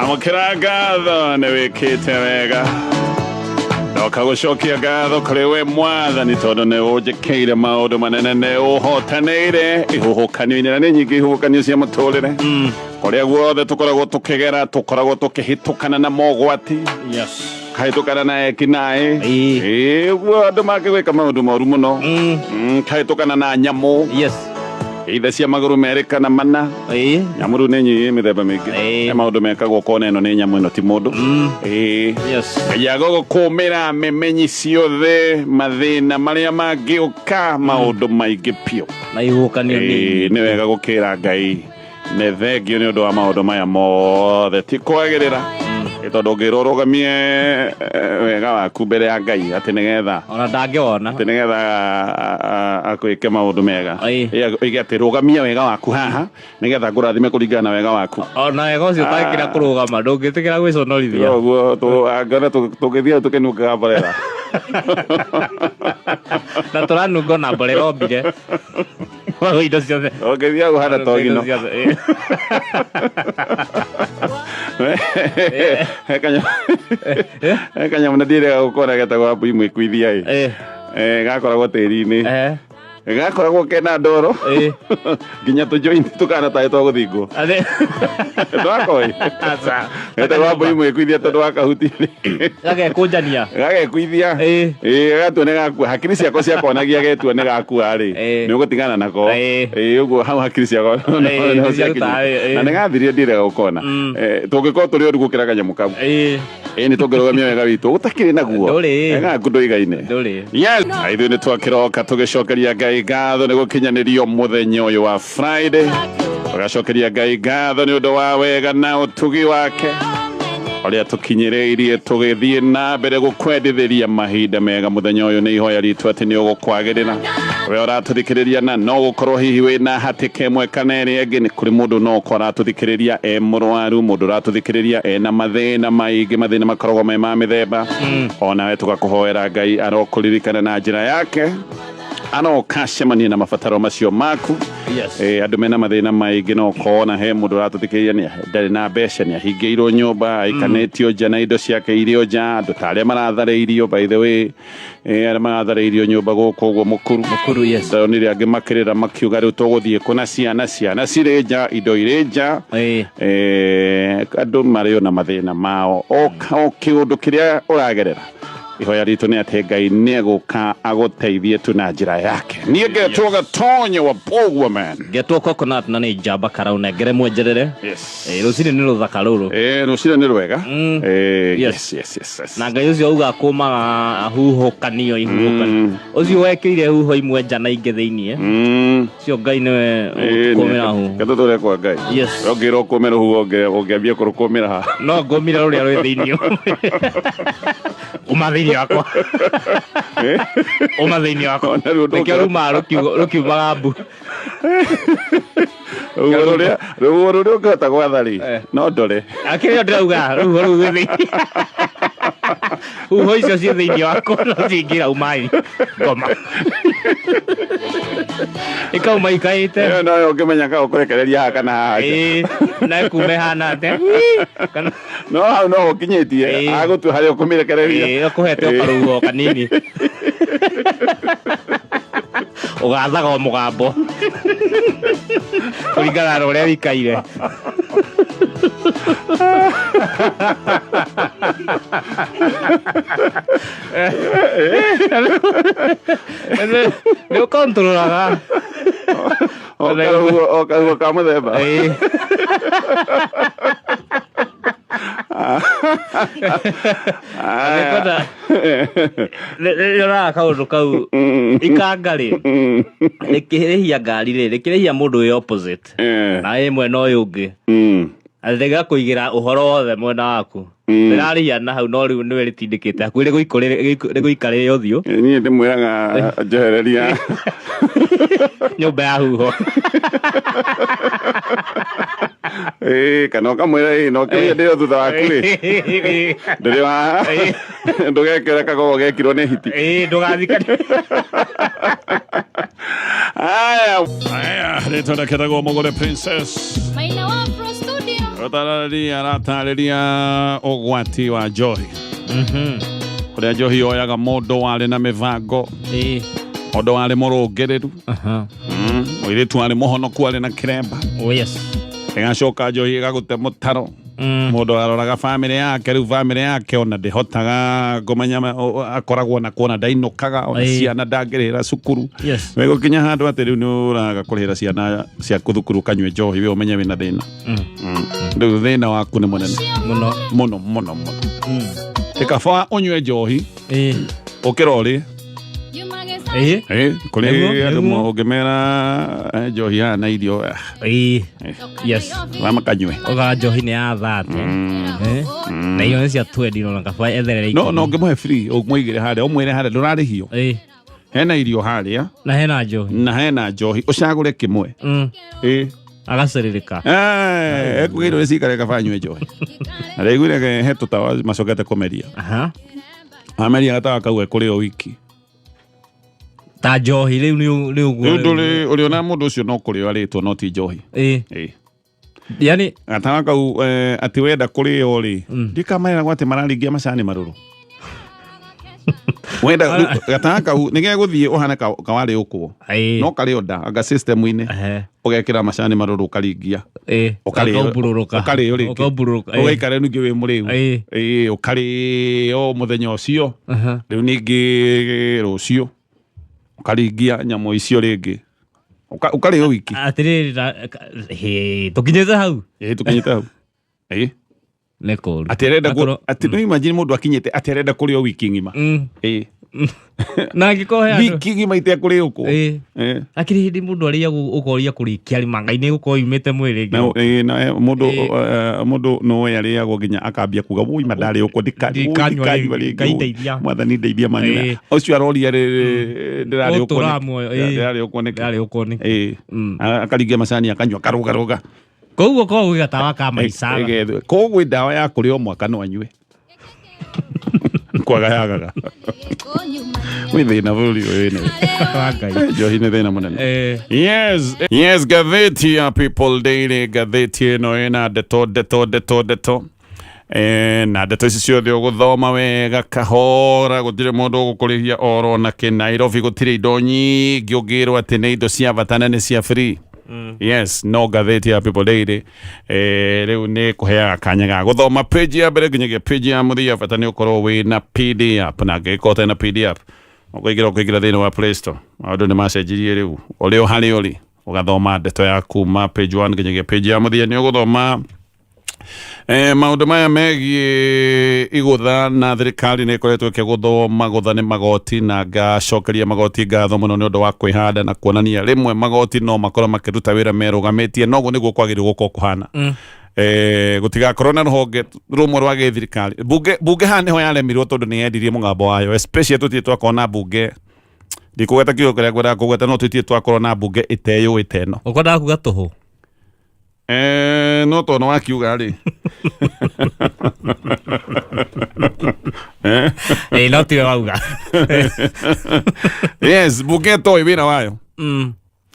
Amũkĩra ngatho nĩ wĩkĩte wega. Ndoka gũcokia ngatho kũrĩ we Mwathani tondũ nĩ ũnjĩkĩire maũndũ manene, nĩ ũhotanĩire ihuhũkanio-inĩ, na nĩ nyingĩ ihuhũkanio cia mũtũrĩre. Kũrĩa guothe tũkoragwo tũkĩgera, tũkoragwo tũkĩhĩtũkana na mogwati. Kahĩtũkana na ekinaĩ. Ĩĩ, ũguo andũ mangĩgwĩka maũndũ moru mũno. Kahĩtũkana na nyamũ. Ithe cia magũrũ merĩ kana mana. Nyamũ rĩu nĩ nyingĩ mĩthemba mĩingĩ. He maũndũ mekagwo ũkona ĩno nĩ nyamũ, ĩno ti mũndũ. Ngai agũgũkũmĩra memenyi ciothe, mathĩna marĩa mangĩũka, maũndũ maingĩ biũ. Na ihuhũkanio nĩ Nĩ wega gũkĩra Ngai nĩ thengio nĩ ũndũ wa maũndũ maya mothe, ti kwagĩrĩra. Tondũ ũngĩrwo ũrũgamie wega waku mbere ya Ngai atĩ nĩgetha ona ndangĩwona, atĩ nĩgetha akwĩke maũndũ mega. Oige atĩ rũgamia wega waku haha nĩgetha ngũrathime kũringana na wega waku. Ona wega ũcio ũtangĩkĩra kũrũgama, ndũngĩtĩkĩra gwĩconorithia. Ũguo angĩona tũngĩthiĩ tũkĩnungaga mborera. Na tũranunga ona mborera ombire indo ciothe. Ũngĩthiĩ kũhana Indo togino. ciothe. He kanyamũ na ndirega gũkora getagwo mbui mwĩkuithia ĩ. Gakoragwo tĩri-inĩ, gakoragwo kena ndoro nginya tũjoint tũkana tarĩ twa gũthingwo. Ndwakoĩ getagwo mbui mwĩkuithia tondũ wakahutia Gagekũnjania. Gagekuithia. Ĩĩ, gagatua nĩ gakua. Hakiri ciakwa ciakonagia getua nĩ gakua rĩ, nĩ ũgũtigana nako. Ĩĩ, ũguo hau hakiri ciakwa no nĩ ciakinya. ciarutaga, Na nĩ gathirire, ndirega gũkona. Tũngĩkorwo tũrĩ oru gũkĩra kanyamũ kau, ĩĩ, nĩ tũngĩrũgamia wega witũ gũtakĩrĩ naguo. Ndũrĩ. Gaku ndũigaine. Ndũrĩ. Yes, na ithuĩ nĩ twakĩroka tũgĩcokeria Ngai ngatho nĩ gũkinyanĩrio mũthenya ũyũ wa Friday, tũgacokeria Ngai ngatho nĩ ũndũ wa wega na ũtugi wake ũrĩa tũkinyĩrĩirie tũgĩthiĩ na mbere gũkwendithĩria mahinda mega mũthenya ũyũ. Nĩ ihoya ritũ atĩ nĩ ũgũkwagĩrĩra we ũratũthikĩrĩria, na no gũkorwo hihi wĩna hatĩka ĩmwe kana ĩrĩa ĩngĩ. Nĩ kũrĩ mũndũ no ũkorwo aratũthikĩrĩria e mũrwaru, mũndũ ũratũthikĩrĩria ena mathĩna maingĩ, mathĩna makoragwo me ma mĩthemba. Onawe tũgakũhoera Ngai arokũririkana na njĩra yake, aroka acemanie na mabataro macio maku. Andũ mena mathĩna maingĩ, no ũkona he mũndũ ũratũthikĩrĩria ndarĩ na mbeca, nĩ ahingĩirwo nyũmba, aikanĩtio nja na indo ciake irĩ o nja. Andũ ta arĩa maratharĩirio, by the way, arĩa maratharĩirio nyũmba gũkũ ũguo Mũkuru. Mũkuru, yes. Ndonire angĩ makĩrĩra makiuga rĩu tũgũthiĩ kũ na ciana, ciana cirĩ nja, indo irĩ nja. Andũ marĩ ona mathĩna mao, o kĩũndũ kĩrĩa ũragerera, ihoya ritũ nĩ atĩ Ngai nĩ egũka agũteithie tu na njĩra yake. Niĩ ngetwo Gatonyo wa Bogwoman. Ngetwo Coconut na nĩ njamba karau nengere mwenjerere. Rũcinĩ nĩ rũthaka rũrũ. Rũcinĩ nĩ rwega. Yes. Na Ngai ũcio auga kũmaga huhũkanio ihuhũkanio, ũcio wekĩire huho imwe nja na ingĩ thĩiniĩ, ũcio Ngai nĩwe ũgũtũkũmĩra huho. Ketũ tũrĩa kwa Ngai. Ũngĩrwo kũmĩra huho, ũngĩambia kũrũkũmĩra ha? No ngũmire rũrĩa rwĩ thĩiniĩ, uma thĩiniĩ wakwa, uma thĩiniĩ wakwa. Ona rĩu nĩkĩo rumaga rũkiumaga mbu. Rũhuho rũrĩa ũngĩhota gwatha rĩ, no ndore. Akĩrĩa ndĩrauga rũhuho rũu rwĩ thĩiniĩ, huho icio ciĩ thĩiniĩ wakwa no cingĩra umai ngoma ikauma ikaĩte. Ĩyo noyo ũngĩmenya kana ũkũrekereria haha kana haha nja. Ĩĩ, na ĩkuuma ĩhana atĩa kana No hau no ũkinyĩtie agũtua harĩa ũkũmĩrekereria. Ĩĩ, ũkũhete o karũhuho kanini, ũgathaga o mũgambo kũringana na ũrĩa wĩikaire. Nĩ ũkontrolaga. O karuo ka mũthemba. Nĩoraga kaũndũ kau ikanga rĩ, rĩkĩrĩhia ngari rĩ, rĩkĩrĩhia mũndũ wĩ opposite na ĩ mwena ũyũ ũngĩ, atĩ rĩgakũigĩra ũhoro wothe mwena waku. Rĩrarĩhia na hau, no rĩu nĩwe rĩtindĩkĩte hakuhĩ rĩgũikarĩre ũthiũ. Niĩ ndĩmwĩraga njehereria nyũmba ya huho. Ĩĩ, kana ũkamwĩra ĩ no kĩrĩa ndĩo thutha waku rĩ, ndĩrĩ wa ndũgekĩre kagogo gekirwo nĩ hiti. Ĩĩ, ndũgathikane. Aya aya, rĩtwa rĩaketagwo Mũgũre Princess. Maina wa Afro Studio. Ũtararĩria aratarĩria ũgwati wa njohi, ũrĩa njohi yoyaga mũndũ warĩ na mĩbango, mũndũ warĩ mũrũngĩrĩru, mũirĩtu warĩ mũhonoku, arĩ na kĩremba. Oh yes. Ĩgacoka njohi ĩgagũte mũtaro. Mũndũ aroraga bamĩrĩ yake, rĩu bamĩrĩ yake ona ndĩhotaga kũmenya akoragwo na kuona ndainũkaga ona ciana ndangĩrĩhĩra cukuru. Wĩgũkinya handũ atĩ rĩu nĩ ũraga kũrĩhĩra ciana ciaku thukuru ũkanyue njohi, we ũmenye wĩna thĩna. Rĩu thĩna waku nĩ mũnene. Mũno. Mũno mũno mũno. Ĩkaba ũnyue njohi ũkĩra ũrĩe. Kũrĩ andũ ũngĩmera njohi haha na irio, makanyue. Ũga njohi nĩ ya 30 na irio nĩ cia 20, ona kaba etherere. No no ũngĩmũhe free, ũmũigĩre harĩa, ũmwĩre harĩa ndũrarĩhio, hena irio harĩa na hena njohi, na hena njohi, ũcagũre kĩmwe. Agacerereka. Ekugĩrwo nĩ cikare, kaba anyue njohi. Na rĩguire he tũtawa macokete kũmeria. Ameria gatawa kau ekũrĩo wiki. Ta njohi rĩu nĩ ũguo. Rĩu ndũrĩ ũrĩona mũndũ ũcio no kũrĩo arĩtwo, no ti njohi. Yani gatawa kau atĩ wenda kũrĩo rĩ, ndikameragwo atĩ mararingia macani marũrũ. Wenda gatawa kau nĩ gegũthiĩ ũhane kawarĩ ũkwo, no karĩo nda anga system-inĩ, ũgekĩra macani marũrũ ũkaringia, ũkarĩo ũkarĩo rĩngĩ, ũgaikara ningĩ wĩ mũrĩu, ũkarĩo mũthenya ũcio. Rĩu ningĩ rũciũ ũkaringia nyamũ icio rĩngĩ, ũkarĩo wiki. Atĩrĩrĩ, tũkinyĩte hau? Ĩĩ, tũkinyĩte hau, ĩĩ. Nĩ kũũru. Atĩ arenda atĩ no imagine mũndũ akinyĩte atĩ arenda kũrĩo wiki ng'ima. Na angĩkorwo he andũ wiki ng'ima itekũrĩo kũ. Akĩrĩ hĩndĩ mũndũ arĩagwo ũkoria kũrĩkia rĩ, Ngai nĩ gũkorwo yumĩte mwĩrĩ. Na mũndũ mũndũ no arĩagwo nginya akambia kuga, "Woi, ma ndarĩ ũkwo, ndikanyua rĩngĩ. Ngai ndeithia." Mwathani ndeithia." Manyua ũcio aroria ndĩrarĩ ũkwo, ndĩrarĩ ũkwo nĩkĩ? Ndĩrarĩ ũkwo nĩkĩ? Akaringia macani, akanyua, karũgarũga. Koguo korwo gwĩ gatawa ka maica. Koguo gwĩ ndawa ya kũrĩ o mwaka no anyue, kwaga yagaga gwĩ thĩna bũrũri ũyũ wĩna njohi, nĩ thĩna mũnene. Yes, ngathĩti ya People Daily, ngathĩti ĩno ĩna ndeto ndeto ndeto ndeto, na ndeto ici ciothe ũgũthoma wega kahora, gũtirĩ mũndũ ũgũkũrĩhia oro na kĩ. Nairobi gũtirĩ indo nyingĩ ũngĩrwo atĩ nĩ indo cia bata na nĩ cia free. Yes, no ngathĩti ya People Daily rĩu nĩ kũheaga kanya ga gũthoma page ya mbere nginyagia page ya mũthia. Bata nĩ ũkorwo wĩna PDF, na angĩgĩkorwo ũtarĩ na PDF, ũkũingĩra thĩinĩ wa Play Store. Maũndũ nĩ macenjirie rĩu, ũrĩ o harĩa ũrĩ ũgathoma ndeto ya kuma page 1 nginyagia page ya mũthia. Nĩ ũgũthoma maũndũ maya megiĩ igũtha na thirikari nĩ ĩkoretwo ĩkĩgũthwo magũtha nĩ magoti, na ngacokeria magoti ngatho mũno nĩ ũndũ wa kwĩhanda na kuonania rĩmwe magoti no makorwo makĩruta wĩra merũgamĩtie, noguo nĩguo kwagĩrĩirwo gũkorwo kũhana. Gũtigakorwo na rũhonge rũmwe rwa gĩthirikari. Bunge haha nĩho yaremirwo tondũ nĩ yendirie mũgambo wayo, especially tũtirĩ twakorwo na bunge, ndikũgweta kiugo kĩrĩa ngwendaga kũgweta, no tũtirĩ twakorwo na bunge ĩteyũĩ ta ĩno. Ũkwendaga kuga tũhũ? No tondũ wakiuga rĩ. No tiwe wauga. Yes, bunge ĩtoĩ wĩra wayo.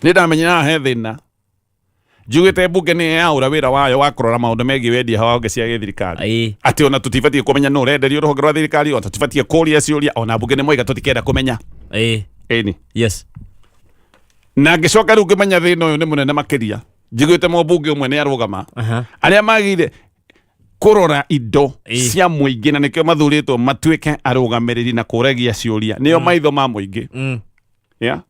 Nĩ ndamenyera haha he thĩna, njugĩte bunge nĩ yaũra wĩra wayo wa kũrora maũndũ megiĩ wendia wa honge cia gĩthirikari, atĩ ona tũtibatiĩ kũmenya nũ ũrenderio rũhonge rwa thirikari, ona tũtibatiĩ kũria ciũria, ona bunge nĩ moiga tũtikenda kũmenya. Ĩni. Na ngĩcoka rĩu ngĩmenya thĩna ũyũ nĩ mũnene makĩria, njiguĩte mũmbunge ũmwe nĩ arũgama, arĩa magĩrĩire kũrora indo cia mũingĩ na nĩkĩo mathurĩtwo matuĩke arũgamĩrĩri na kũragia ciũria, nĩo maitho ma mũingĩ. Yeah?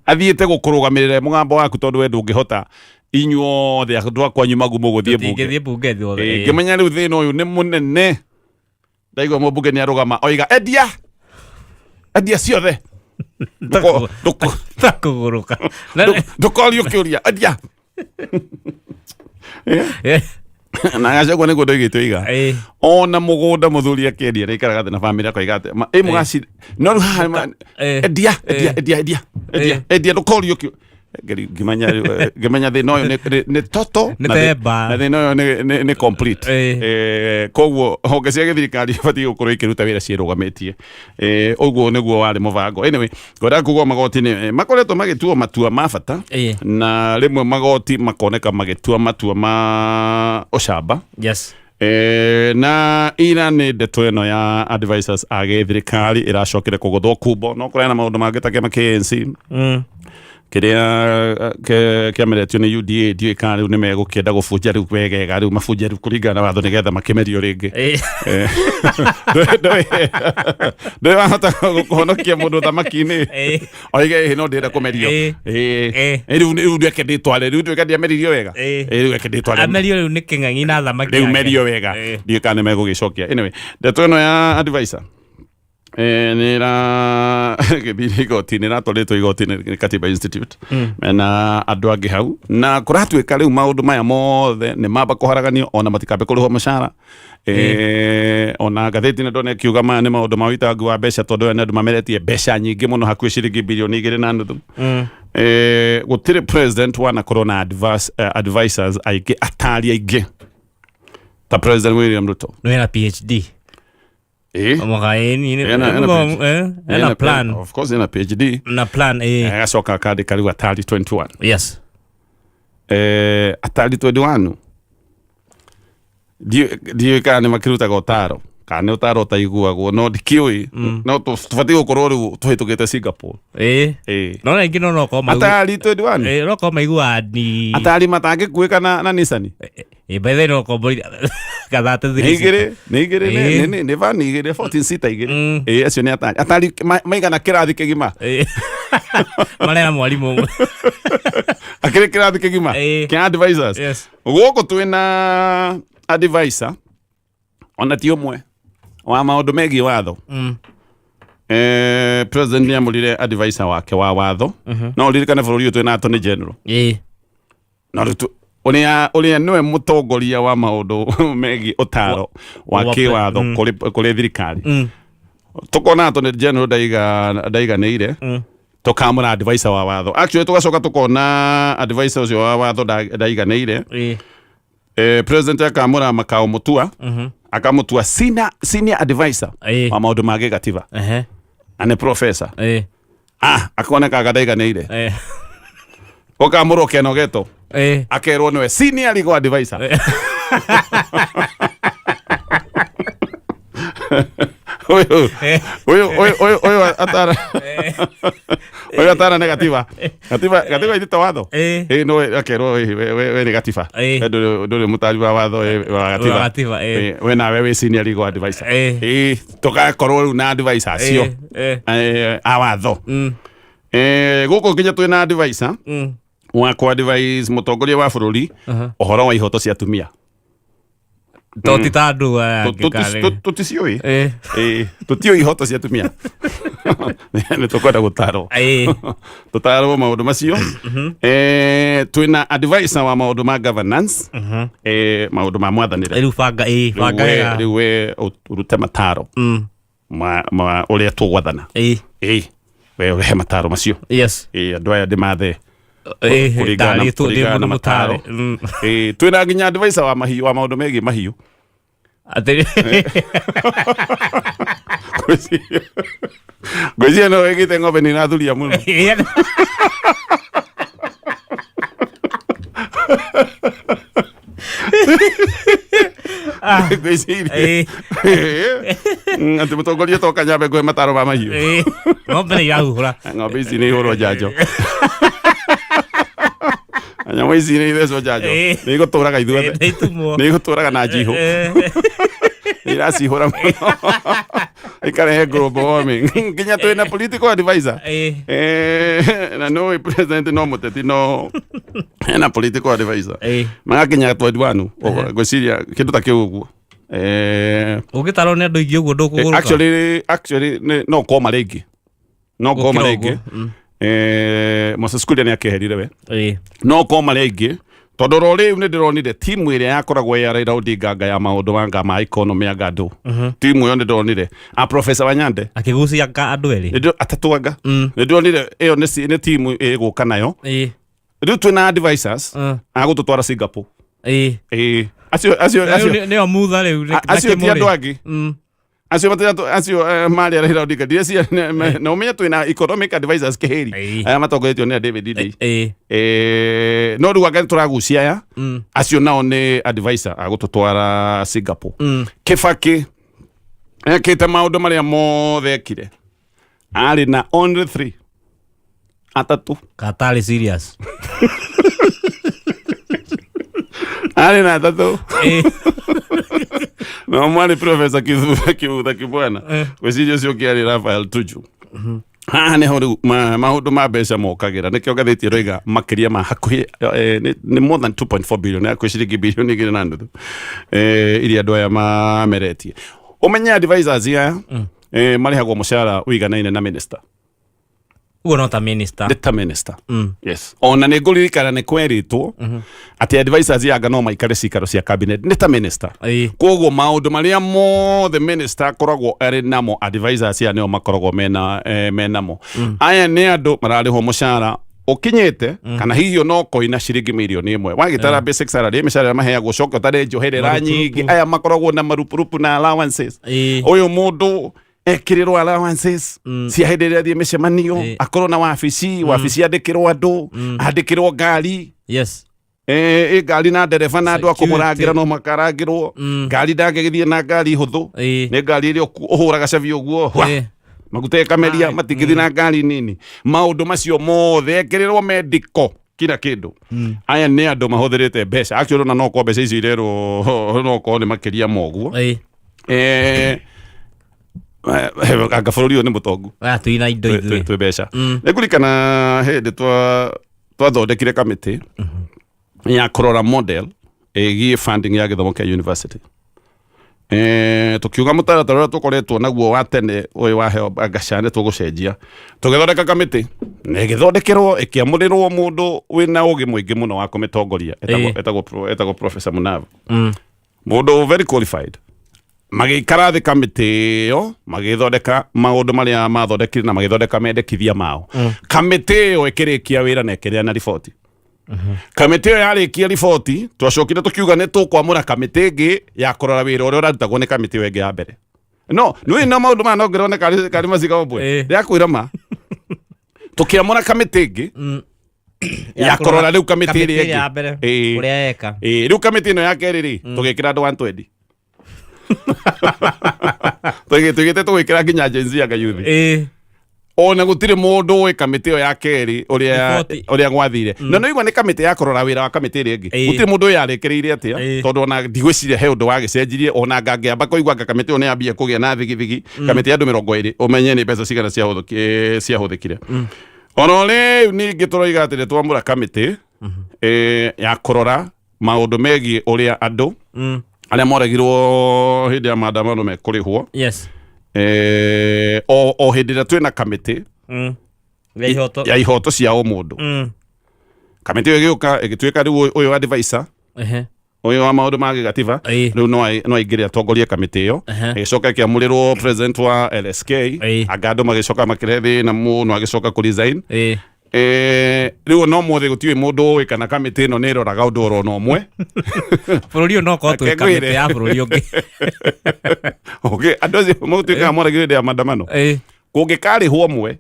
Athiĩte gũkũrũgamĩrĩra mũgambo waku tondũ we ndũngĩhota, inyuothe andũ a kwanyu magu mũgũthiĩ bunge. Tũtingĩthiĩ bunge ithuothe. Ngĩmenya rĩu thĩna ũyũ nĩ mũnene, ndaigua mũmbunge nĩ arũgama oiga, "Endia, endia ciothe." Takũgũrũka. Ndũkorio kĩũria, endia. Na agacokwo nĩguo ndoigĩte oiga ona mũgũnda mũthuri akĩendia nĩ aikaraga thĩ na bamĩrĩ akoiga atĩ ĩ mũgaci, no rĩu haha endia, endia, endia, endia, endia, endia, ndũkorio kĩũ. Ngĩmenya ngĩmenya thĩna ũyũ nĩ total Nĩ na themba. Na thĩna ũyũ nĩ complete. Koguo honge cia gĩthirikari ibatiĩ gũkorwo ikĩruta wĩra ciĩrũgamĩtie. Ũguo nĩguo warĩ mũbango. Anyway, ngwendaga kuga magoti-inĩ makoretwo magĩtuo matua ma bata na rĩmwe magoti makoneka magĩtua matua ma ũcamba. Na ira nĩ ndeto ĩno ya advisors a gĩthirikari ĩracokire kũgũthwo kumbo, no kũrĩ na maũndũ mangĩ ta kĩama kĩa ANC kĩrĩa kĩameretio nĩ UDA. Ndiũĩ kana rĩu nĩ megũkĩenda gũbunja rĩu wegega, rĩu mabunje rĩu kũringana na watho nĩgetha makĩmerio rĩngĩ. Ndũĩ wahota kũhonokia mũndũ thamaki-inĩ oige, "Ĩ, no ndĩrenda kũmerio." Rĩu reke ndĩtware, rĩu nduĩka ndiameririo wega. Rĩu reke ndĩtware. Amerio rĩu nĩ kĩng'ang'i na thamaki Rĩu yake. merio wega. Ndiũĩ kana nĩ megũgĩcokia. Anyway, ndeto ĩno ya advisor nĩ ĩra gĩthire igoti-inĩ, ĩratwarĩtwo igoti-inĩ nĩ Katiba Institute mena andũ angĩ hau, na kũratuĩka rĩu maũndũ maya mothe nĩ mamba kũharaganio, ona matikambe kũrĩhwo mũcara. Ona ngathĩti nĩ ndona ĩkiuga maya nĩ maũndũ ma ũitangi wa mbeca, tondũ aya nĩ andũ mameretie mbeca nyingĩ mũno, hakuhĩ ciringi bilioni 2.5. Gũtirĩ president wanakorwo na advisors aingĩ, atari aingĩ ta President William Ruto. No ena PhD. Mũgaĩni. Ena PhD. Ena plan. Of course ena PhD. Na plan. Agacoka akandĩka rĩu atari 21. Atari 21, ndiũĩ kana nĩ makĩrutaga ũtaro kana nĩ ũtaro ũtaiguagwo, no ndikĩũĩ, no tũbatiĩ gũkorwo rĩu tũhĩtũkĩte Singapore. No na ingĩ no korwo Atari 21. No korwo maiguaga ni Atari matangĩkuĩka na Nissan. By the way, no korwo gathate Nĩ igĩrĩ, nĩ igĩrĩ, nĩ van igĩrĩ, 14 seater igĩrĩ. Acio nĩ atari, atari maigana kĩrathi kĩgima. Marĩa na mwarimũ ũmwe. Akĩrĩ kĩrathi kĩgima kĩa advisors. Gũkũ twĩna advisor ona ti ũmwe wa maũndũ megiĩ watho. President nĩ amũrire advisor wake wa watho. No ũririkane bũrũri ũyũ twĩna attorney general. No rĩu ũrĩa nĩwe mũtongoria wa maũndũ megiĩ ũtaro wa kĩwatho kũrĩ thirikari. Tũkona attorney general ndaiganĩire, tũkamũra advisor wa watho. Actually, tũgacoka tũkona advisor ũcio wa watho ndaiganĩire. President akamũra Makao Mutua, akamũtua senior advisor wa maũndũ ma gĩgatiba, na nĩ professor. Akoneka ndaiganĩire, ũkamũrwo Kenogeto, akerwo nĩwe senior legal advisor. Ũyũ ũyũ ũyũ ũyũ ũyũ atara ũyũ atara nĩ gatiba, gatiba ithita watho. No akerwo we nĩ gatiba. We ndũrĩ mũtari wa watho, wa gatiba. Wa gatiba. We nawe wĩ senior legal advisor. Tũgakorwo rĩu na advisor acio a watho. Gũkũ nginya twĩna advisor wa kũ advise mũtongoria wa bũrũri ũhoro wa ihoto cia atumia. To ti ta andũ aya angĩ karĩ. Tũticiũĩ. Tũtiũĩ ihoto cia atumia, nĩ tũkwenda gũtarwo, tũtarwo maũndũ macio. Twĩna advisor wa maũndũ ma governance, maũndũ ma mwathanĩre. Rĩu banga, banga wega. Rĩu we ũrute mataro ma ũrĩa tũgwathana. We ũrehe mataro macio. Andũ aya ndĩmathe Ndarĩtwo ndĩ kũringana na mũndũ mataro. mũtare. Twĩna nginya advisor wa mahiũ, wa maũndũ megiĩ mahiũ. Atĩ Ngwĩciria no wĩgĩte ng'ombe nĩ irathuria mũno. Ngwĩciria atĩ mũtongoria toka nyambe ngũhe mataro ma mahiũ. Ng'ombe nĩ irahuhũra. Ng'ombe ici nĩ ihũrwo njanjo, nyamũ ici nĩ ithecwo njanjo. Nĩ igũtũraga ithuothe. Nĩ itumwo. Nĩ igũtũraga na njihũ. Nĩ iracihũra mũno, ikarehe global warming. Nginya twĩna political advisor. Na no president no mũteti, no hena political advisor. Magakinya 21, ngwĩciria kĩndũ ta kĩu ũguo. Ũngĩtarwo nĩ andũ aingĩ ũguo ndũkũgũrũka. Actually no koma rĩngĩ, no koma Gũkĩra rĩngĩ. ũguo. Moses Kuria nĩ akĩeherire we. No koma rĩngĩ, tondũ ro rĩu nĩ ndĩronire timu ĩrĩa yakoragwo ya Raila Odinga anga ya maũndũ anga ma economy, anga andũ timu ĩyo nĩ ndĩronire a Professor Wanyande. Akĩgucia andũ erĩ. Atatũ anga. Nĩ ndĩronire ĩyo nĩ timu ĩgũka nayo. Rĩu twĩna advisors agũtũtwara Singapore. Ĩĩ, acio acio Rĩu acio nĩo mutha rĩu na acio ti Kĩmũrĩ. andũ angĩ. Acio acio marĩ a Raila Odinga ndirecia na ũmenye twĩna economic advisors kĩhĩri aya matongoretio nĩ a David Ndii. No rĩu anga tũragucia aya acio nao nĩ advisor agũtũtwara Singapore. Kĩbakĩ ekĩte maũndũ marĩa mothe ekire arĩ na only three, atatũ. Katarĩ serious. Arĩ na atatũ na ũmwe arĩ Professor Kivutha Kibwana, gwĩciria ũcio ũngĩ arĩ Raphael Tuju. Haha nĩho rĩu maũndũ ma mbeca mokagĩra. Nĩkĩo ngathĩti ĩroiga makĩria ma hakuhĩ nĩ more than 2.4 billion, hakuhĩ ciringi bilioni 2.5 iria andũ aya mameretie. Ũmenye advisors aya marĩhagwo mũcara ũiganaine na minister. Ũguo no ta minister. Nĩ ta minister. Yes, ona nĩ ngũririkana nĩ kwerĩtwo atĩ advisors anga no maikare cikaro cia cabinet, nĩ ta minister. Koguo maũndũ marĩa mothe minister akoragwo arĩ namo, advisors aya nĩo makoragwo menamo. Aya nĩ andũ mararĩhwo mũcara ũkinyĩte kana hihi ona ũkoina ciringi mirioni 1 wagĩtara basic salary, mĩcara ĩrĩa maheagwo, ũcoke ũtare njoherera Marupurupu. nyingĩ. Aya makoragwo na marupurupu na allowances. Ũyũ mũndũ ekĩrĩrwo allowances cia hĩndĩ ĩrĩa athiĩ mĩcemanio, akorwo na wabici, wabici andĩkĩrwo andũ, andĩkĩrwo ngari. Ĩ ngari na ndereba na andũ a Security. kũmũrangĩra, no makarangĩrwo. Ngari ndangĩgĩthiĩ na ngari hũthũ, nĩ ngari ĩrĩa ũhũraga cabi ũguo hwa, maguta ĩkameria. Matingĩthiĩ na ngari nini. Maũndũ macio mothe ekĩrĩrwo medical, kila kĩndũ. Aya nĩ andũ mahũthĩrĩte mbeca actually, ona no korwo mbeca icio irerwo no korwo nĩ makĩria ma ũguo. Anga bũrũri ũyũ nĩ mũtongu. Aya twĩna indo ithuĩ. Twĩ mbeca. Nĩ ngũririkana hĩndĩ twathondekire kamĩtĩ ya kũrora model ĩgiĩ funding ya gĩthomo kĩa university. Tukiuga mũtaratara ũrĩa tũkoretwo naguo wa tene ũyũ wa heo ngaca nĩ tũgũcenjia. Tũgĩthondeka kamĩtĩ na ĩgĩthondekerwo, ĩkĩamũrĩrwo mũndũ wĩna ũgĩ mũingĩ mũno wa kũmĩtongoria, etagwo Professor Munavu, mũndũ very qualified. Magĩikara thĩ kamĩtĩ ĩyo, magĩthondeka maũndũ marĩa mathondekire na magĩthondeka mendekithia mao. Kamĩtĩ ĩyo ĩkĩrĩkia wĩra na ĩkĩneana riboti. Kamĩtĩ ĩyo yarĩkia riboti, twacokire tũkiuga nĩ tũkwamũra kamĩtĩ ĩngĩ ya kũrora wĩra ũrĩa ũrarutagwo nĩ kamĩtĩ ĩyo ĩngĩ ya mbere. No nĩ no maũndũ maya no ngĩrone karĩ maciga ũmwe. Rĩakwĩra ma tũkĩamũra kamĩtĩ ĩngĩ ya kũrora rĩu kamĩtĩ ĩrĩa Kamĩtĩ ya ĩngĩ mbere ũrĩa eka. Ĩĩ, rĩu kamĩtĩ ĩno ya kerĩ rĩ, tũgĩkĩra andũ 120, tũgĩte tũgĩkĩra nginya Gen Z anga youth. Ona gũtirĩ mũndũ ũĩ kamĩtĩ ĩyo ya kerĩ ũrĩa Riboti. ũrĩa gwathire. Na no igua nĩ kamĩtĩ ya kũrora wĩra wa kamĩtĩ ĩrĩa ĩngĩ. Gũtirĩ mũndũ ũyũ yarĩkĩrĩire atĩa, tondũ ona ndigwĩciria he ũndũ wagĩcenjirie. Ona ngangĩamba kũigua anga kamĩtĩ ĩyo nĩ yambia kũgĩa na thigithigi, kamĩtĩ ya andũ 20, ũmenye nĩ mbeca cigana ciahũthĩkire. Ona rĩu ningĩ tũroiga atĩ nĩ twamũra kamĩtĩ ya kũrora maũndũ megiĩ ũrĩa andũ arĩa moragirwo hĩndĩ ya maandamano mekũrĩhwo. O hĩndĩ ĩrĩa twĩna kamĩtĩ Ya ihoto. ya ihoto cia ũmũndũ. Kamĩtĩ ĩyo ĩgĩũka ĩgĩtuĩka rĩu ũyũ advisor ũyũ wa maũndũ ma gĩgatiba rĩu no aingĩre atongorie kamĩtĩ ĩyo. Ĩgĩcoka ĩkĩamũrĩrwo president wa LSK. Anga andũ magĩcoka makĩrehe thĩna mũno, agĩcoka kũ resign. Rĩu no mothe gũtirĩ mũndũ ũĩ kana kamĩtĩ ĩno nĩ ĩroraga ũndũ oro na ũmwe. Bũrũri ũyũ no korwo twĩ Reke ngwĩre. kamĩtĩ ya bũrũri ũngĩ. Okay, andũ acio magũtuĩkaga moragirwo hĩndĩ ya maandamano, kũngĩkarĩhwo ũmwe,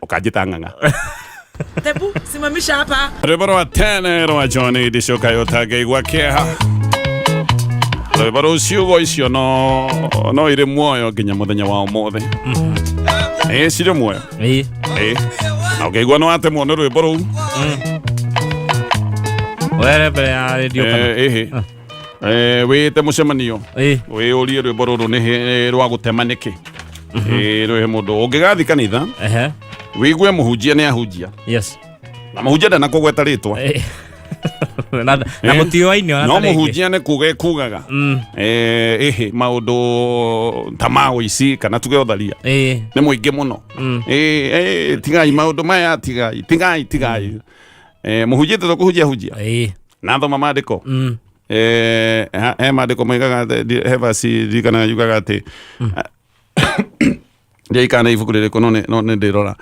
ũkanjĩta ng'ang'a. Tebu, simamisha hapa. Rwĩmbo rwa tene rwa John Ndicoka ũtangĩigua kĩeha, rwĩmbo rũu ciugo icio no irĩ muoyo nginya mũthenya wa ũmũthĩ. Ĩ cirĩ muoyo. Ĩ na ũkĩigua nĩ watemwo nĩ rwĩmbo rũu. Were mbere ya redio kana? Ĩhĩ. Wĩte mũcemanio, wĩyũrie rwĩmbo rũrũ nĩ rwa gũtema nĩkĩ. Rwĩhe mũndũ ũngĩgathi kanitha, wĩigue mũhunjia nĩ ahunjia na mũhunjia ndanakũgweta rĩtwa. Na mũtiũaine ona no ta rĩngĩ. Mũhunjia nĩ kuga ekugaga ĩhĩ maũndũ ta ma ũici kana tuge ũtharia nĩ mũingĩ mũno. Tigai maũndũ maya, tigai, tigai, tigai. Mũhunjia tå kũhunjia hunjia na thoma maandĩko. He maandĩko moigaga he verse ndirikanaga yugaga atĩ ndiaikana na ibuku rĩrĩkũ, no nĩ ndĩrora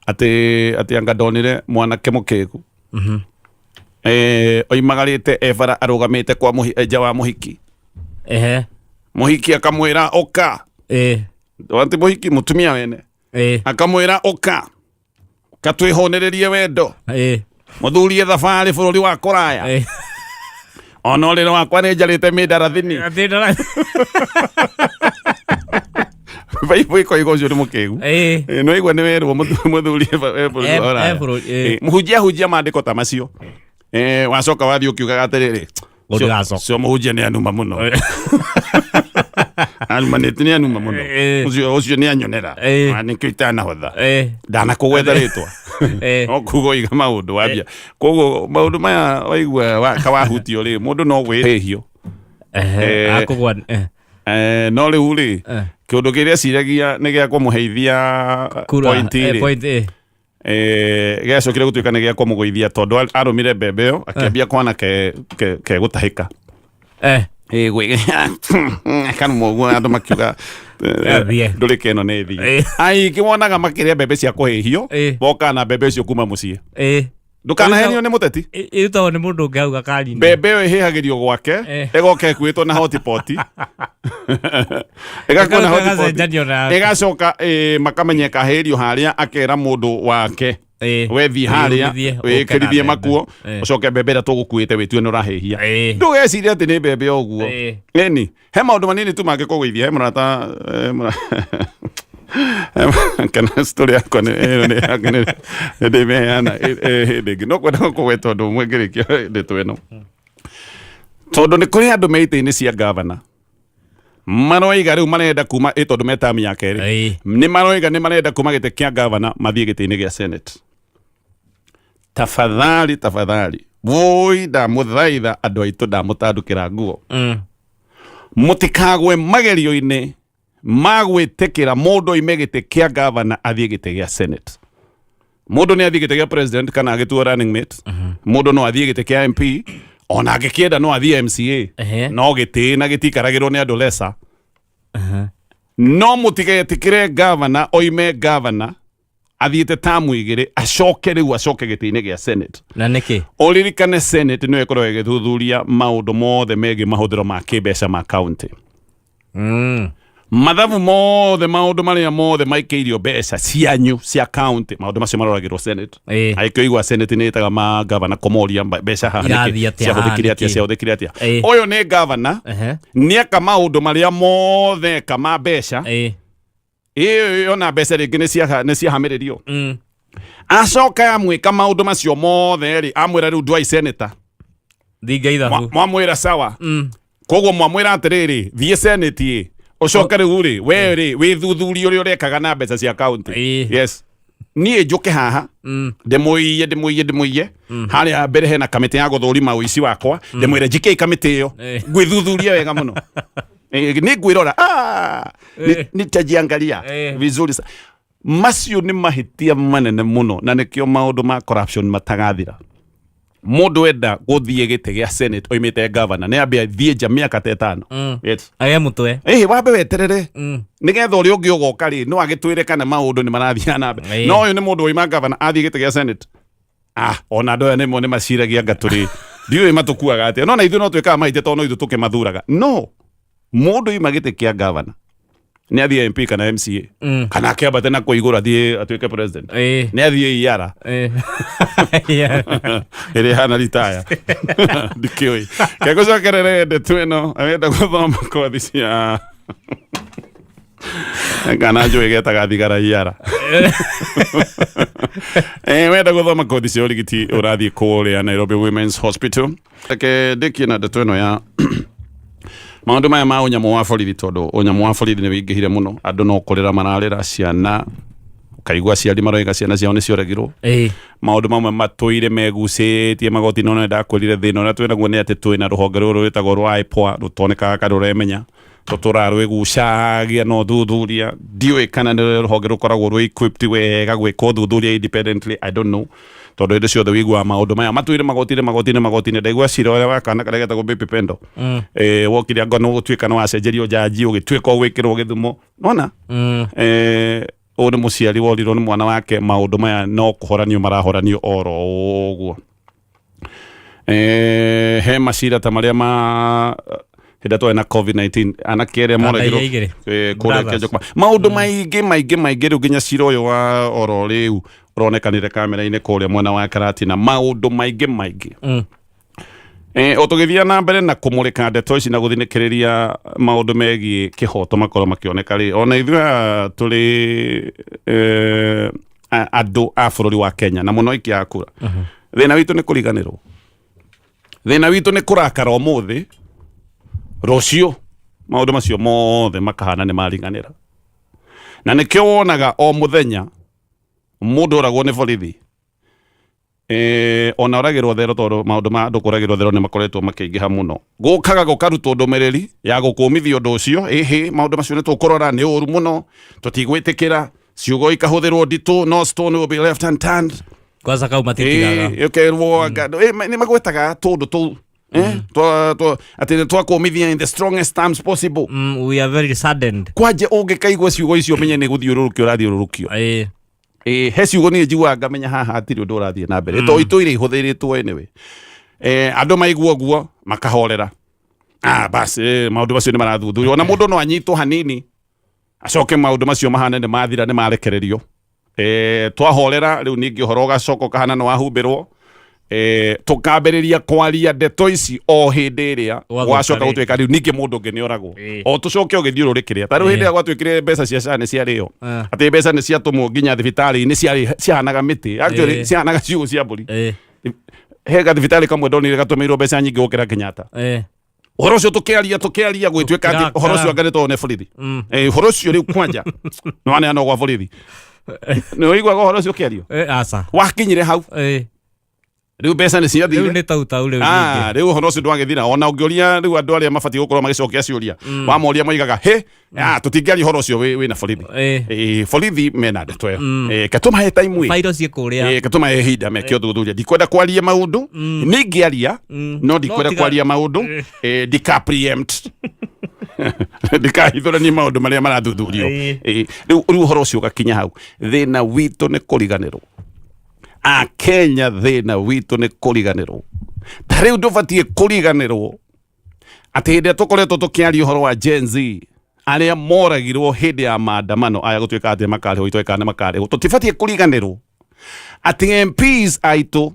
atĩ anga ndonire mwanake mũkĩgu. Oimagarĩte ebara arũgamĩte kwa nja wa mũhiki. Ehe. Mũhiki akamwĩra ũka. Wati mũhiki mũtumia wene. Akamwĩra ũka. Katwĩhũnĩrĩrie wendo. Mũthurie thabarĩ bũrũri wa kũraya. Ona ũrĩrĩ wakwa nĩ njarĩte mĩndarathini. Atĩ ndara- Baibũ ĩkoiga ũcio nĩ mũkĩgu. No igua nĩ werwo mũthuri bũrũri wa ũraya. Bũrũri. Mũhunjia hunjia maandĩko ta macio. Wacoka wathiĩ ũkiugaga atĩrĩrĩ, Ũndĩgacoka. Cio mũhunjia nĩ anuma mũno. Anumanĩte nĩ anuma mũno. Ũcio nĩ anyonera. Nĩkĩo itanahotha. Ndanakũgwetha rĩtwa. No kuga oiga maũndũ wambia. Koguo maũndũ maya waigua kawahutio rĩ, mũndũ no gwĩhĩhio. Akũgwa. No rĩu rĩ, kĩũndũ kĩrĩa ciragia nĩ gĩa kũmũheithia Kura. point rĩ. Point. Gĩacokire gũtuĩka nĩ gĩa kũmũgũithia tondũ arũmire mbembe ĩyo akĩambia kwana ke gũtahĩka. Kanuma ũguo andũ makiuga Athiĩ. ndũrĩ keno nĩ thiĩ. Aingĩ wonaga makĩrĩa mbembe cia kũhĩhio bokaga na mbembe icio kuma mũciĩ. Ndũkanahenio nĩ mũteti. Ĩrutagwo nĩ mũndũ ũngĩ hau gakari-inĩ. Mbembe ĩyo ĩhĩhagĩrio gwake ĩgoka ĩkuĩtwo na hotipoti. Ĩgakuo na Ĩgacoka hotipoti. ĩgacenjanio na- Ĩgacoka makamenya ĩkahĩrio harĩa akera mũndũ wake wethiĩ harĩa Wĩyũmithie, ũke na wĩkĩrithie mbembe. makuo ũcoke mbembe ĩrĩa tũgũkuĩte wĩtue nĩ ũrahĩhia. Ndũgecirie atĩ nĩ mbembe ũguo. Ĩni he maũndũ manini tu mangĩkũgũithia. He mũrata kana story yakwa nĩ ndĩmeana hĩndĩ ĩngĩ no kwenda kũgweta ũndũ ũmwe ngĩrĩkia ndeto ĩno tondũ nĩ kũrĩ andũ me itĩ-inĩ cia gavana maroiga rĩu marenda kuma ĩ tondũ me tamu ya kerĩ nĩ maroiga nĩ marenda kuma gĩtĩ kĩa gavana mathiĩ gĩtĩ-inĩ gĩa senate. Tafadhali tafadhali woi ndamũthaitha andũ aitũ ndamũtandũkĩra nguo. Mũtikagwe magerio-inĩ ma gwĩtĩkĩra mũndũ oime gĩtĩ kĩa gavana athiĩ gĩtĩ gĩa senate. Mũndũ nĩ athiĩ gĩtĩ gĩa president kana agĩtuo running mate. Mũndũ no athiĩ gĩtĩ kĩa MP ona angĩkĩenda no athiĩ MCA. No gĩtĩ na gĩtikaragĩrwo nĩ andũ lesa. No mũtigetĩkĩre gavana oime gavana athiĩte tamu igĩrĩ acoke rĩu acoke gĩtĩ-inĩ gĩa senate. Na nĩkĩ? Ũririkane senate nĩyo ĩkoragwo ĩgĩthuthuria maũndũ mothe megiĩ mahũthĩro ma kĩmbeca ma county. Mathabu mothe maũndũ marĩa mothe maikĩirio mbeca cianyu cia county maũndũ macio maroragĩrwo senate. Angĩkorwo igua senate nĩ ĩtaga ma gavana kũmoria mbeca haha nĩkĩ Irathiĩ atĩa haha ciahũthĩkire atĩa nĩkĩ? ciahũthĩkire atĩa. Ũyũ nĩ gavana nĩeka maũndũ marĩa mothe eka ma mbeca. Ĩyo yona mbeca rĩngĩ nĩ ciahamĩrĩrio. Acoka amwĩka maũndũ macio mothe rĩ amwĩra rĩu ndwai senator. Thinga ithabu. Mwamwĩra sawa. Koguo mwamwĩra atĩrĩrĩ thiĩ senate ĩ ũcoke rĩu rĩ we rĩ wĩthuthurie ũrĩa ũrekaga na mbeca cia county. Yes. Niĩ njũke haha ndĩmũiye ndĩmũiye ndĩmũiye harĩa mbere hena kamĩtĩ ya gũthũrima ũici wakwa ndĩmwĩre njikei kamĩtĩ ĩyo ngwĩthuthurie wega mũno. Nĩ ngwĩrora nitajiangalia vizuri sa macio nĩ mahĩtia manene mũno na nĩkĩo maũndũ ma corruption matagathira. Mũndũ enda gũthiĩ gĩtĩ gĩa senate oimĩte governor nĩ ambe athiĩ nja mĩaka ta ĩtano. Yes. Agĩe mũtwe. Wambe weterere. Nĩgetha ũrĩa ũngĩ ũgoka rĩ no agĩtwĩre kana maũndũ nĩ marathiĩ na mbere. No ũyũ nĩ mũndũ oima governor athiĩ gĩtĩ gĩa senate. Ona andũ aya nĩmo nĩ maciragia anga tũrĩ ndiũĩ matũkuaga atĩa. No na ithuĩ no twĩkaga mahĩtia tondũ no ithuĩ tũkĩmathuraga. No mũndũ oima gĩtĩ kĩa governor nĩ athiĩ MP kana MCA kana akĩambate na kũu igũrũ athiĩ atuĩke president. Nĩ athiĩ IARA. Ĩrĩa ĩhana ritaya. Ndikĩũĩ. Kegũcokerere ndeto ĩno wenda gũthoma kothi cia kana njũĩ getaga thigara IARA. Wenda gũthoma kothi cia ũrigiti ũrathiĩ kũrĩa Nairobi Women's Hospital. Reke ndĩkie na ndeto ĩno ya maũndũ maya ma ũnyamũ wa borithi tondũ ũnyamũ wa borithi nĩ wĩingĩhire mũno. Andũ no kũrĩra mararĩra ciana ũkaigua aciari maroiga ciana ciao nĩ cioragirwo. Maũndũ mamwe matũire megucĩtie magoti-inĩ no nĩndakwĩrire thĩna ũrĩa twĩnaguo nĩ atĩ twĩna rũhonge rũrũ rwĩtagwo rwa IPOA rũtonekaga kana rũremenya tũtũraga rwĩgucagia na ũthuthuria. Ndiũĩ kana nĩ rũhonge rũkoragwo rwĩ equipped wega gwĩka ũthuthuria independently, I don't know. Tondũ hĩndĩ ciothe wĩiguaga maũndũ maya matũire magoti-inĩ magoti-inĩ magoti-inĩ. Ndaigua cira ũrĩa wa kana karĩa getagwo Baby Pendo. Wokire anga nĩ ũgũtuĩka nĩ wacenjerio njanji ũgĩtuĩka ũgwĩkĩrwo gĩthumo. Nĩwona? Ũyũ nĩ mũciari worirwo nĩ mwana wake maũndũ maya no kũhoranio marahoranio oro ũguo. He macira ta marĩa ma hĩndĩ ĩrĩa twarĩ na COVID-19, anake arĩa moragirwo iria igĩrĩ. Kũrĩa Brothers. Kĩanjũkũma, maũndũ maingĩ maingĩ maingĩ. Rĩu nginya cira ũyũ wa oro rĩu ũronekanire kamera-inĩ kũrĩa mwena wa Karatina, maũndũ maingĩ maingĩ. O tũgĩthiĩ na mbere na kũmũrĩka ndeto ici na gũthinĩkĩrĩria maũndũ megiĩ kĩhoto makorwo makĩoneka rĩ, ona ithuĩ aya tũrĩ andũ a bũrũri wa Kenya na mũno aikia a kura, thĩna witũ nĩ kũriganĩrwo, thĩna witũ nĩ kũrakara ũmũthĩ, rũciũ maũndũ macio mothe makahana nĩ mariganĩra. Na nĩkĩo wonaga o mũthenya mũndũ oragwo nĩ borithi, ona oragĩrwo thero, tondũ maũndũ ma andũ kũragĩrwo thero nĩ makoretwo makĩingĩha mũno. Gũkaga gũkarutwo ndũmĩrĩri ya gũkũmithia ũndũ ũcio, ĩhĩ, maũndũ macio nĩ tũkũrora, nĩ ũru mũno, tũtigwĩtĩkĩra. Ciugo ikahũthĩrwo nditũ, no stone will be left unturned. Kwanza kau matitigaga. Ũkerwo nĩ magwetaga tũndũ tũu atĩ nĩ twakũmithia in the strongest terms possible. We are very saddened. Kwanje ũngĩkaigua ciugo icio, menye nĩ gũthiũrũrũkio ũrathiũrũrũkio. He ciugo niĩ njiguaga ngamenya haha hatirĩ ũndũ ũrathiĩ na mbere, to itũire ihũthĩrĩtwo. Anyway, andũ maigua ũguo makahorera. Ah, bas, maũndũ macio nĩ marathuthurio. Ona mũndũ no anyitwo hanini, acoke maũndũ macio mahane nĩ mathira, nĩ marekererio. Twahorera rĩu, ningĩ ũhoro ũgacoka ũkahana nĩ wahumbĩrwo. Tũkambĩrĩria kwaria ndeto ici o hĩndĩ ĩrĩa Gwathoka gwacoka rĩngĩ. gũtuĩka rĩu ningĩ mũndũ ũngĩ nĩ oragwo. O tũcoke ũgĩthiũrũrĩkĩria ta rĩu hĩndĩ ĩrĩa gwatuĩkire mbeca cia SHA nĩ ciarĩo, atĩ mbeca nĩ ciatũmwo nginya thibitarĩ-inĩ, ciahanaga mĩtĩ actually, ciahanaga ciugũ cia mbũri. He gathibitarĩ kamwe ndonire gatũmĩirwo mbeca nyingĩ gũkĩra Kenyatta. Ũhoro ũcio tũkĩaria, tũkĩaria, gwĩtuĩka atĩ Tũkĩrakara. ũhoro ũcio anga nĩ tondũ nĩ borithi. Ũhoro ũcio rĩu kwanja nĩ waneanwo gwa borithi, nĩ ũiguaga ũhoro ũcio ũkĩario? Aca. Wakinyire hau, rĩu mbeca nĩ Rĩu ciathire. nĩ tau tau rĩu Ah, ningĩ. rĩu ũhoro ũcio ndwagĩthira. Ona ũngĩũria rĩu andũ arĩa mabatiĩ gũkorwo magĩcokia ciũria, wamoria moigaga hĩ, ah, tũtingĩaria ũhoro ũcio wĩna borithi. Borithi mena ndeto ĩyo. Ke tũmahe time ĩ. Bairo ciĩ kũrĩa. Ke tũmahe ihinda meke ũthuthuria. Ndikwenda kwaria maũndũ, nĩngĩaria, no ndikwenda No tiga- kwaria maũndũ, ndika preempt, ndikahithũranie maũndũ marĩa marathuthurio. Rĩu ũhoro ũcio ũgakinya hau. Thĩna witũ nĩ kũriganĩrwo. Akenya, thĩna witũ nĩ kũriganĩrwo. Ta rĩu ndũbatiĩ kũriganĩrwo atĩ hĩndĩ ĩrĩa tũkoretwo tũkĩaria ũhoro wa Gen Z arĩa moragirwo hĩndĩ ya maandamano aya, gũtuĩka atĩ makarĩhwo itoĩ kana makarĩhwo, tũtibatiĩ kũriganĩrwo atĩ MPs aitũ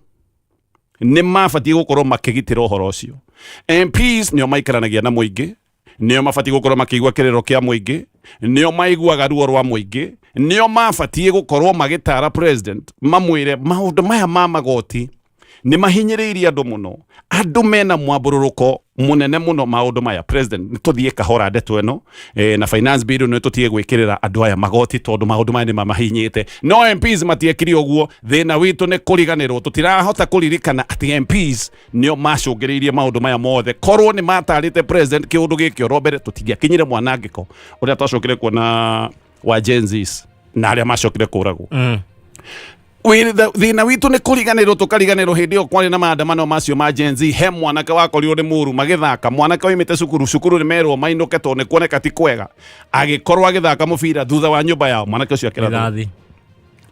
nĩ mabatiĩ gũkorwo makĩgitĩra ũhoro ũcio. MPs nĩo maikaranagia na mũingĩ, nĩo mabatiĩ gũkorwo makĩigua kĩrĩro kĩa mũingĩ, nĩo maiguaga ruo rwa mũingĩ, nĩo mabatiĩ gũkorwo magĩtara president, mamwĩre maũndũ maya ma magoti nĩ mahinyĩrĩirie andũ mũno, andũ mena mwambũrũrũko mũnene mũno. Maũndũ maya, president, nĩ tũthiĩ kahora ndeto ĩno, na finance bill nĩ tũtige gwĩkĩrĩra andũ aya magoti tondũ maũndũ maya nĩ mamahinyĩte. No MPs matiekire ũguo. Thĩna witũ nĩ kũriganĩrwo, tũtirahota kũririkana atĩ MPs nĩo macũngĩrĩirie maũndũ maya mothe. Korwo nĩ matarĩte president kĩũndũ gĩkĩ oro mbere, tũtingĩakinyire mwanangĩko ũrĩa twacokire kuona wa Gen Zs na arĩa macokire kũragwo. Thĩna witũ nĩ kũriganĩrwo, tũkariganĩrwo hĩndĩ ĩyo kwarĩ na maandamano macio ma Gen Z, he mwanake wakorirwo nĩ mũru magĩthaka, mwanake oimĩte cukuru, cukuru nĩ merwo mainũke tondũ nĩ kuoneka ti kwega, agĩkorwo agĩthaka mũbira thutha wa nyũmba yao, mwanake ũcio akĩrathwo. Rithathi.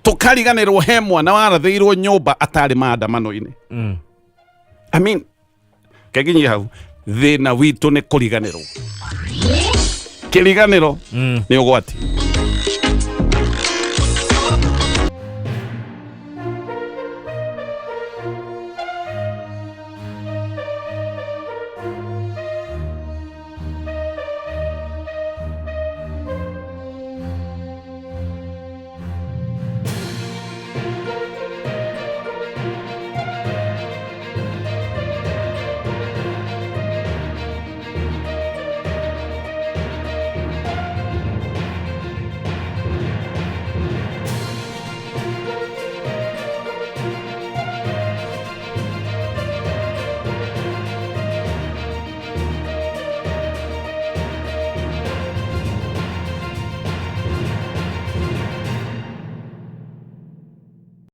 Tũkariganĩrwo he mwana warathĩirwo nyũmba atarĩ maandamano-inĩ. I mean, keginyie hau. Thĩna witũ nĩ kũriganĩrwo. Kĩriganĩro nĩ ũgwati.